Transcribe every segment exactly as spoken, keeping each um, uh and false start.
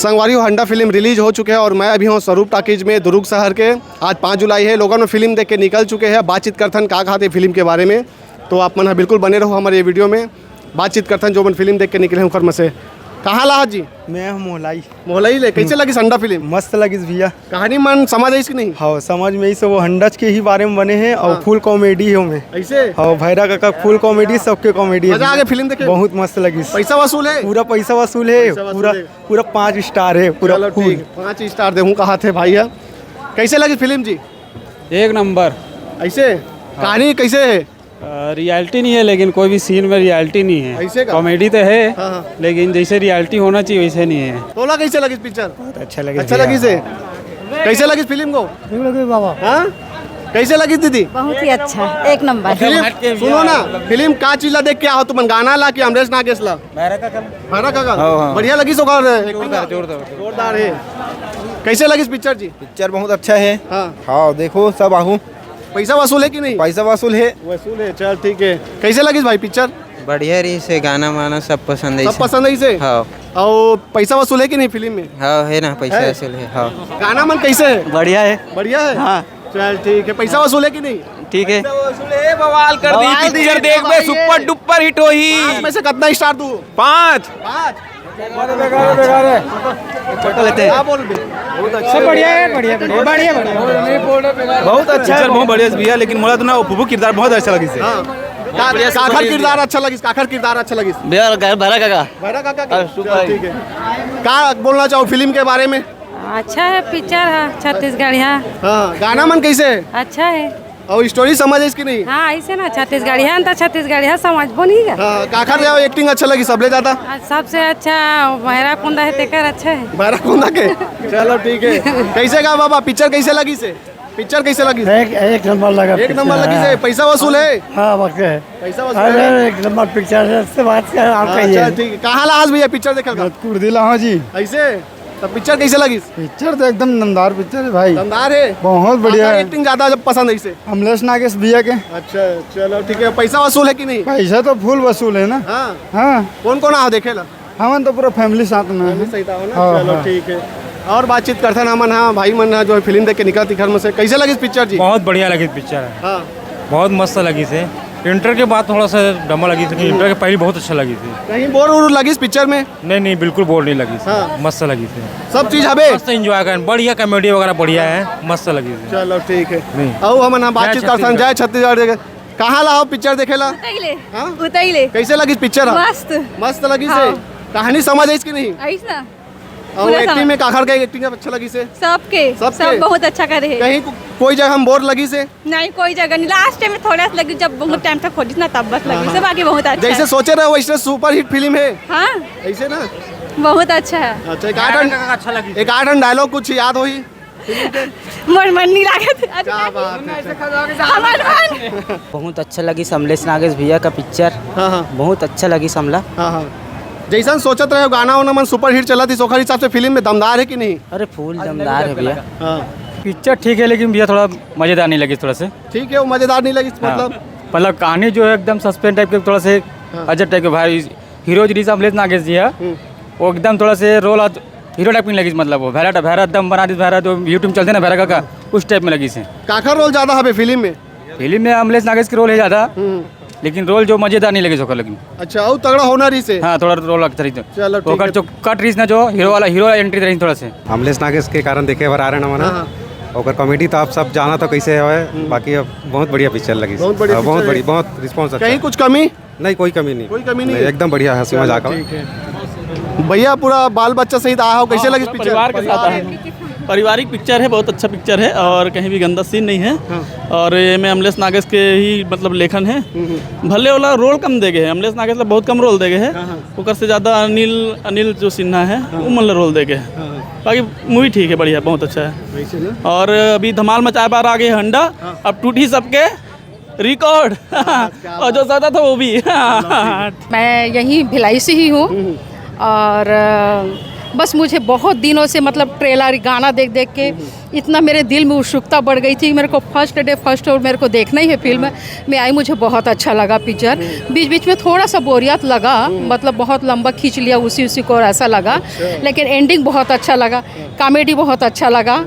संगवारी हो, हंडा फिल्म रिलीज हो चुके हे और मैं अभी हूँ स्वरूप टॉकीज में, दुर्ग शहर के। आज पाँच जुलाई हे, लोगन मन फिल्म देख के निकल चुके हे। बातचीत करथन का कहाथे फिल्म के बारे में, तो आप मन ह बिल्कुल बने रहो हमर ये वीडियो में। बातचीत करथन जो मन फिल्म देख के निकले हे उखर में से। कहाँ ला जी? मैं हूँ मोहलाई। मोहलाई ले, कैसे लगिस हंडा फिल्म? मस्त लगिस भैया। कहानी मन समझ आइस कि नहीं? हाँ, समझ में आइस, वो हंडच के ही बारे में बने हे और हाँ। फुल कॉमेडी हे ओमे। ऐसे? हाँ, भैरा काका फुल कॉमेडी, सबके कॉमेडी हे। मजा आ गया फिल्म देखे? बहुत मस्त लगिस। पैसा वसूल हे? पूरा पैसा वसूल हे, पैसा वसूल पूरा, हे। पूरा पाँच स्टार हे, पूरा चलो फुल। ठीक, पाँच स्टार देहूँ कहाथे भाई ह। कैसे लगिस फिल्म जी? एक नंबर। ऐसे? कहानी कैसे हे? रियलिटी नहीं है, लेकिन कोई भी सीन में रियलिटी नहीं है। ऐसे का? कॉमेडी तो है, हाँ, हाँ। लेकिन जैसे रियलिटी होना चाहिए वैसे नहीं है। तोला कैसे लगिस पिक्चर? बहुत अच्छा लगिस अच्छा भैया। लगिस हे? कैसे लगिस फिल्म को? ठीक लगिस बाबा। हाँ, कैसे लगिस दीदी? बहुत ही अच्छा, एक नंबर। फिल्म सुनो ना, फिल्म का चीज ला देख के आहो तुमन, गाना ला कि अमरेश नागेश ला? भैरा काका। हाँ, हाँ। बढ़िया लगिस ओकर एक्टिंग? जोरदार, जोरदार। जोरदार हे। कैसे लगिस पिक्चर जी? पिक्चर बहुत अच्छा हे। हाँ। हाँ, देखो सब आहू। पैसा वसूल हे कि नहीं? पैसा वसूल हे। वसूल हे, चल ठीक हे। कैसे लगिस भाई पिक्चर? बढ़िया रहिस हे, गाना वाना सब पसंद आइस सब हे। पसंद आइस हे? हाँ। अउ पैसा वसूल हे कि नहीं फिल्म में? हाँ, हे ना, पैसा हे? वसूल हे, हाँ। गाना मन कैसे हे? बढ़िया हे। बढ़िया हे? हाँ। चल ठीक हे, पैसा वसूल हे कि नहीं? ठीक हे। पैसा वसूल हे, बवाल कर दी बवाल पिक्चर, देखबे भाई, सुपर डुपर हिट होही। पाँच में से कितना स्टार दूँ? पाँच। पाँच। फोटो लेते हैं। क्या बोल बे? सब बढ़िया हे, बढ़िया, बढ़िया, बढ़िया, बढ़िया। बहुत अच्छा हे, पिक्चर बहुत बढ़िया भैया, लेकिन मोला तो ना वो फूफू किरदार बहुत अच्छा लगिस हे। हाँ। का-, काखर किरदार अच्छा लगिस, काखर किरदार अच्छा लगिस। भैया, भैरा काका। भैरा काका के? हाँ, सुपर चल, हे। ठीक हे। का बोलना चाहो फिल्म के बारे में? अच्छा हे, पिक्चर हे छत्तीसगढ़िया। हाँ, गाना मन कैसे हे? अच्छा हे। अउ स्टोरी समझ आइस कि नहीं? हाँ, ऐसे ना छत्तीसगढ़िया न त छत्तीसगढ़िया समझबो नहीं का। हाँ, काखर जाओ एक्टिंग अच्छा लगिस सबले ज्यादा? आ, सबसे अच्छा भैरा कुंदा हे, तेकर अच्छा हे। भैरा कुंदा के? चलो ठीक हे। कैसे का बाबा, पिक्चर कैसे लगिस हे? पिक्चर कैसे लगिस? एक, एक नंबर लगा एक पिक्चर, नंबर लगिस हे। हाँ। पैसा वसूल हे? हाँ, पक्का हे। पैसा वसूल अरे, हे? एक नंबर पिक्चर हे, इससे बात कर, आप हाँ, कहिए। चल ठीक हे। कहाँ ला आज भैया पिक्चर देखे का? कुर्दी ला, हाँ जी। ऐसे? त पिक्चर कैसे लगिस? पिक्चर तो एकदम दमदार पिक्चर हे भाई। दमदार हे? बहुत बढ़िया काखर हे। एक्टिंग ज्यादा जब पसंद आइस हे? अमलेश नागेश भैया के। अच्छा, चलो ठीक हे। पैसा वसूल हे कि नहीं? पैसा तो फुल वसूल हे ना। हाँ। हाँ। कौन कौन आहो देखे ला? हमन तो पूरा फैमिली साथ में फैमिली हे। सहित आहो ना? हाँ, चलो हाँ। ठीक हे। अउ बातचीत करथन हमन, हाँ, भाई मन ह जो हे फिल्म देख के निकलत हे घर में से। कैसे लगिस पिक्चर जी? बहुत बढ़िया लगिस पिक्चर हे। हाँ। बहुत मस्त लगिस हे। इंटर के बाद थोड़ा सा डमा लगिस हे, लेकिन इंटर के पहले बहुत अच्छा लगिस हे। कहीं बोर वोर लगिस पिक्चर में? नहीं, नहीं, बिल्कुल बोर नहीं लगिस हे। हाँ। मस्त लगिस हे। सब चीज हबे? मस्त एंजॉय करन, बढ़िया कॉमेडी वगैरह बढ़िया हे, मस्त लगिस हे। चलो ठीक हे। नहीं। अउ हमन ह बातचीत जय करथन, छत्तीसगढ़। जय छत्तीसगढ़। कहाँ ला हो पिक्चर देखे ला? उतई ले। हाँ? उतई ले। कैसे लगिस पिक्चर ह? मस्त। मस्त लगिस हे? हाँ। कहानी समझ आइस कि नहीं? आइस ना। अउ पूरा एक्टिंग समझ। में काखर के एक्टिंग अच्छा लगिस हे? सबके, सबके? सब बहुत अच्छा करे हे। कहीं को-, कोई जगह में बोर लगिस हे? नहीं, कोई जगह नहीं। लास्ट टाइम में थोड़ा सा लगिस, जब बहुत टाइम तक खोजिस ना, तब बस लगिस हे, हाँ। बाकी बहुत अच्छा जैसे हे। सोचे रहे वैसे सुपरहिट फिल्म हे? हाँ। ऐसे ना? बहुत अच्छा हे। अच्छा, एक आध, अच्छा लगिस। एक आध डायलॉग कुछ याद होही? मोर मन नहीं लागत। क्या बात है। हमार मन। बहुत अच्छा लगिस अमलेश नागेश भैया का पिक्चर। हाँ, हाँ। बहुत अच्छा लगिस हमला। हाँ, हाँ। जैसन सोचत रहे गाना वाना मन सुपरहिट चलत हे, ओखर हिसाब से फिल्म में दमदार हे कि नहीं? अरे फुल दमदार हे भैया। हाँ। पिक्चर ठीक हे, लेकिन भैया थोड़ा मजेदार नहीं लगिस थोड़ा से। ठीक हे, वो मजेदार नहीं लगिस, हाँ। मतलब? मतलब कहानी जो हे एकदम सस्पेंस टाइप के थोड़ा से हाँ। अजब टाइप के भाई। हीरो जी अमलेश नागेश जी हे, हम्म। वो एकदम थोड़ा से रोल हीरो टाइप नहीं लगिस, मतलब वो भैरा, भैरा एकदम बना दिस, भैरा जो YouTube चलते ना भैरा काका, उस टाइप में लगिस हे। काखर रोल ज्यादा हवे फिल्म में? फिल्म में अमलेश नागेश के रोल हे ज्यादा, हम्म। लेकिन रोल जो मजेदार नहीं लगिस ओकर, लेकिन अच्छा, अउ तगड़ा होना रहिस हे। हाँ, थोड़ा रोल अच्छा रहिस। चलो, ठीक ओकर हे। जो कट रहिस ना, जो हीरो वाला, हीरो वाला एंट्री रहिस थोड़ा से। अमलेश नागेश के कारण देखे बर आ रहे ना, हाँ, हाँ। ओकर कॉमेडी तो आप सब जानत हो कैसे हवे, हम्म। बाकी अब बहुत बढ़िया पिक्चर लगिस। बहुत बढ़िया हाँ, बहुत पिक्चर हे। बढ़िया, बहुत रिस्पॉन्स अच्छा कहीं हे। कुछ कमी? नहीं, कोई कमी नहीं। कोई कमी नहीं नहीं, है? एकदम बढ़िया, हंसी चलो, मजाक है। ठीक है। भैया, पूरा बाल बच्चा सहित आए हो, कैसे हाँ, लगी पूरा पिक्चर? परिवार के साथ आए हैं। पारिवारिक पिक्चर है, बहुत अच्छा पिक्चर है और कहीं भी गंदा सीन नहीं है। हाँ। और ये में अमलेश नागेश के ही, मतलब, लेखन है। हम्म, हम्म। भले वाला रोल कम दे गए हैं, अमलेश नागेश ला बहुत कम रोल दे गए हैं। हाँ, हाँ। ओकर से ज्यादा अनिल, अनिल जो सिन्हा है, हाँ। वो मन ला रोल दे गए हैं। हाँ, हाँ। बाकी मूवी ठीक है, बढ़िया, बहुत अच्छा है। वैसे ना? और अभी धमाल मचाए बार आ गए हंडा, हाँ। अब टूटी सबके रिकॉर्ड। हाँ, क्या और जो बात। ज्यादा था वो भी। चलो, ठीक है। मैं यहीं भिलाई से ही हूँ हम्म। और, अ, बस मुझे बहुत दिनों से, मतलब, ट्रेलर, गाना देख देख के इतना मेरे दिल में उत्सुकता बढ़ गई थी। मेरे को फर्स्ट डे फर्स्ट और मेरे को देखना ही है फिल्म। मैं आई, मुझे बहुत अच्छा लगा पिक्चर। बीच बीच में थोड़ा सा बोरियत लगा, मतलब, बहुत लंबा खींच लिया उसी उसी को, ऐसा लगा। लेकिन एंडिंग बहुत अच्छा लगा, कॉमेडी बहुत अच्छा लगा।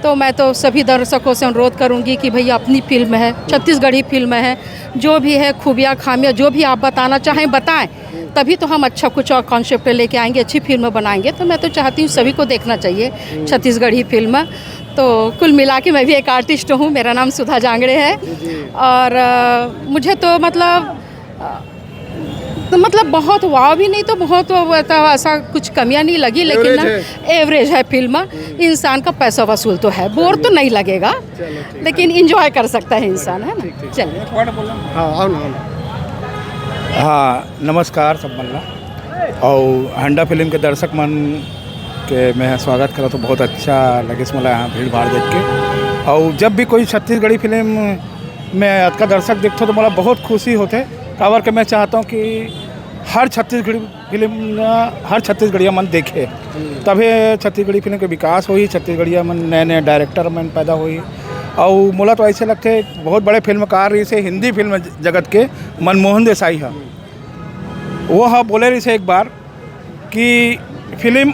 तो मैं तो सभी दर्शकों से अनुरोध करूंगी कि भैया, अपनी फिल्म है, छत्तीसगढ़ी फिल्म है, जो भी है खूबियाँ खामियाँ, जो भी आप बताना चाहें, बताएं। तभी तो हम अच्छा कुछ और कॉन्सेप्ट लेके आएंगे, अच्छी फिल्म बनाएंगे। तो मैं तो चाहती हूँ सभी को देखना चाहिए छत्तीसगढ़ी फिल्म। तो कुल मिला के मैं भी एक आर्टिस्ट हूँ, मेरा नाम सुधा जांगड़े है। और अ, मुझे तो, मतलब, अ, तो, मतलब, बहुत वाव भी नहीं, तो बहुत वो, तो ऐसा कुछ कमियां नहीं लगी, लेकिन एवरेज ना, है। एवरेज है फिल्म। इंसान का पैसा वसूल तो है, बोर तो नहीं लगेगा, लेकिन इंजॉय कर सकता है इंसान, है ना? चलिए। हाँ, आओ ना, आओ ना। हाँ, नमस्कार सब मन ला। और हंडा फिल्म के दर्शक मन के मैं स्वागत करत हूँ। बहुत अच्छा लगे मोला यहाँ भीड़ भाड़ देख के। और जब भी कोई छत्तीसगढ़ी फिल्म में अतका दर्शक देखथो तो मोला बहुत खुशी होथे, काबर के मैं चाहता हूँ कि हर छत्तीसगढ़ी फिल्म न हर छत्तीसगढ़िया मन देखे, तभे छत्तीसगढ़ी फिल्म के विकास होही, छत्तीसगढ़िया मन नए नए डायरेक्टर मन पैदा होही। और मोला तो ऐसे लगथे, बहुत बड़े फिल्मकार रहिसे हिंदी फिल्म जगत के, मनमोहन देसाई ह, वो ह बोले रहिसे एक बार कि फिल्म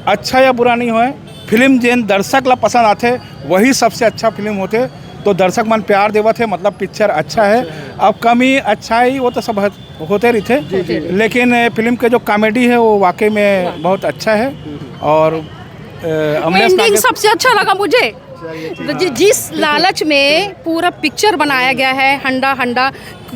अच्छा या बुरा नहीं होए, फिल्म जेन दर्शक ला पसंद आथे, वही सबसे अच्छा फिल्म होथे। तो दर्शक मन प्यार देवत हे, मतलब, पिक्चर अच्छा है। अब कमी अच्छाई वो तो सब होते रहिथे, लेकिन, अ, फिल्म के जो कॉमेडी है, वो वाकई में बहुत अच्छा है। और, अ, अमलेश एंडिंग नागेश सबसे अच्छा लगा मुझे। तो जि-, जिस लालच में पूरा पिक्चर बनाया गया है, हंडा हंडा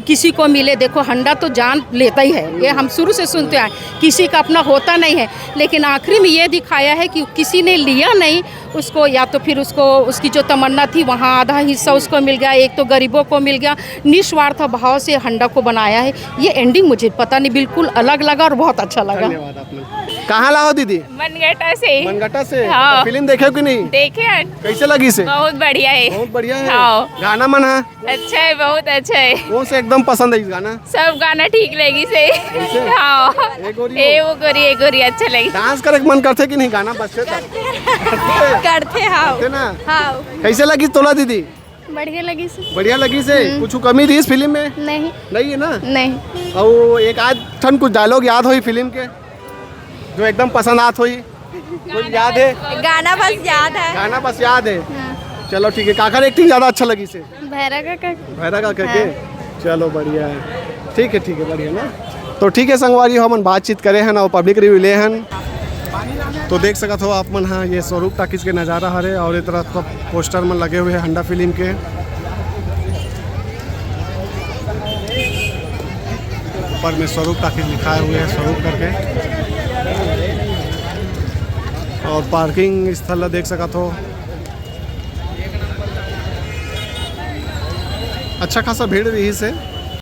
किसी को मिले, देखो, हंडा तो जान लेता ही है, ये हम शुरू से सुनते आए, किसी का अपना होता नहीं है। लेकिन आखिरी में ये दिखाया है कि किसी ने लिया नहीं उसको, या तो फिर उसको, उसकी जो तमन्ना थी, वहाँ आधा हिस्सा उसको मिल गया, एक तो गरीबों को मिल गया। निस्वार्थ भाव से हंडा को बनाया है। ये एंडिंग मुझे, पता नहीं, बिल्कुल अलग लगा और बहुत अच्छा लगा। धन्यवाद आपने। कहाँ ला हो दीदी? मनगटा से। मनगटा से? हाँ। तो फिल्म देखे हो कि नहीं? देखे हैं। कैसे लगिसे? बहुत बढ़िया है। बहुत बढ़िया है। हाँ। गाना मन है? अच्छा है, बहुत अच्छा है। कौन से एकदम पसंद है इस गाना? सब गाना ठीक लगिसे। हाँ। ए गोरी ए हो। वो गोरी, ए गोरी अच्छा लगे। डांस करे के मन करथे कि नहीं गाना बजथे त? करथे, हाँ। करथे ना? हाँ। कैसे लगिस तोला दीदी? बढ़िया लगिसे। बढ़िया लगिसे। कुछ कमी रहिस फिल्म में? नहीं। नहीं है ना? नहीं। और एक आध ठन कुछ डायलॉग याद होही फिल्म के, जो एकदम पसंद आत होही? कुछ याद है? गाना बस याद है। गाना बस याद है। हाँ। चलो ठीक है, काकर एक्टिंग ज्यादा अच्छा लगिसे? भैरा काका। भैरा काका के? हाँ। चलो बढ़िया है, ठीक है, ठीक है, बढ़िया ना। तो ठीक है संगवारी हो, हमन बातचीत करे हन और पब्लिक रिव्यू ले हन। तो देख सकत हो आप मन, हाँ, ये स्वरूप टाकीज के नज़ारा हरे और ये तरफ सब पोस्टर मन लगे हुए हैं हंडा फिल्म के। ऊपर में स्वरूप टाकीज लिखाए हुए हैं, स्वरूप करके। और पार्किंग स्थल ला देख सकत हो, अच्छा खासा भीड़ रहिसे।